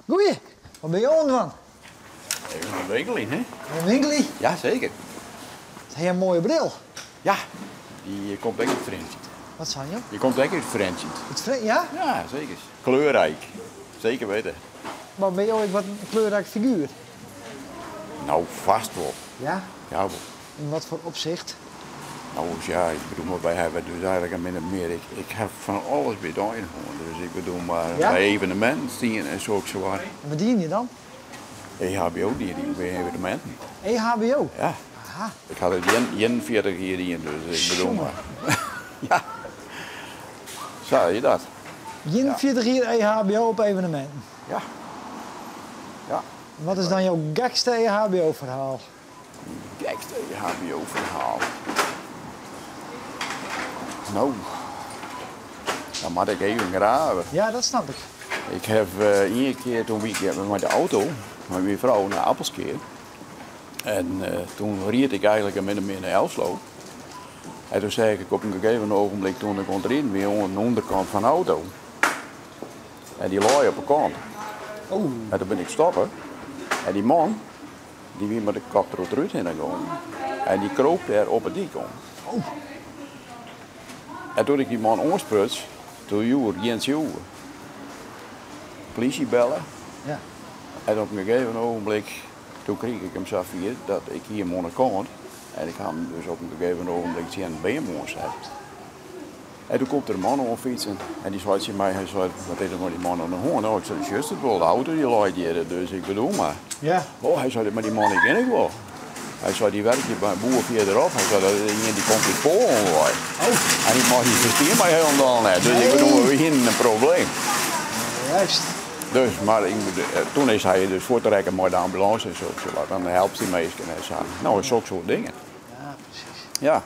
Goeie, wat binne jo oan it dwaan? Even oan it winkeljen, hè? Oan it winkeljen? Ja, seker. Hat hy in moaie bril? Ja, dy komt ek út Frjentsjer. Wat sei jo? Dy komt ek út Frjentsjer. Út Frjentsjer, ja? Ja, seker. Kleurryk, seker witte. Mar binne jo ek wat in kleurryk figuer? No, fêst wol. Ja? Ja wol. Yn watfoar opsicht? No ja, ik bedoel mar, wy hawwe dus eigenlik in min of mear, ik haw fan alles by d'ein hân. Dus ik bedoel mar, by eveneminten stien en sokssawat. En wat diene je dan? EHBO die ik by eveneminten. EHBO? Ja. Aha. Ik ha it 41 jier dien, dus ik bedoel mar. Ja. Sa is dat. 41 jier EHBO op eveneminten? Ja. Ja. En wat is dan jo gekste EHBO-ferhaal? Gekste EHBO-ferhaal? No, dan moat ik even grave. Ja, dat snap ik. Ik haw ien kear, doe wie ik mei de auto, mei myn frou nei Appelskea. En doe ried ik eigenlik min of mear nei Elslo. En doe seach ik op in gegeven ogenblik, doe't ik oan it riden wie, oan de ûnderkant fan de auto. En dy lei op 'e kant. En doe bin ik stoppe. En dy man, dy wie mei de kop troch it rút hinne gien. En dy kroop dêr op 'e dyk om. En doe't ik dy man oanspruts, doe joech er gjin tsjoe. Plysje belle. En op in gegeven ogenblik, doe krige ik him safier dat ik hie him oan 'e kant. En ik ha him dus op in gegeven ogenblik tsjin in beam oanset. En doe komt der in man oanfytsen en dy sei tsjin my, hy sei, wat is der mei dy man oan de hân? No, ik sei, sjochst it wol, de auto dy leit hjir, dus ik bedoel mar. Oh, hy sei, mar dy man dy ken ik wol. Hy sei, dy werkt hjir by in boer fierderop. Hy sei, dat is ien dy komt út Poalen wei. En dy man dy ferstean my hielendal net, dus ik bedoel, we hienen in probleem. Juist. Dus, mar ik, doe is hy dus fuortrekke mei de ambulânse en sok. Dan helpt dy minsken en sa. No, sok soart dingen. Ja, presys. Ja.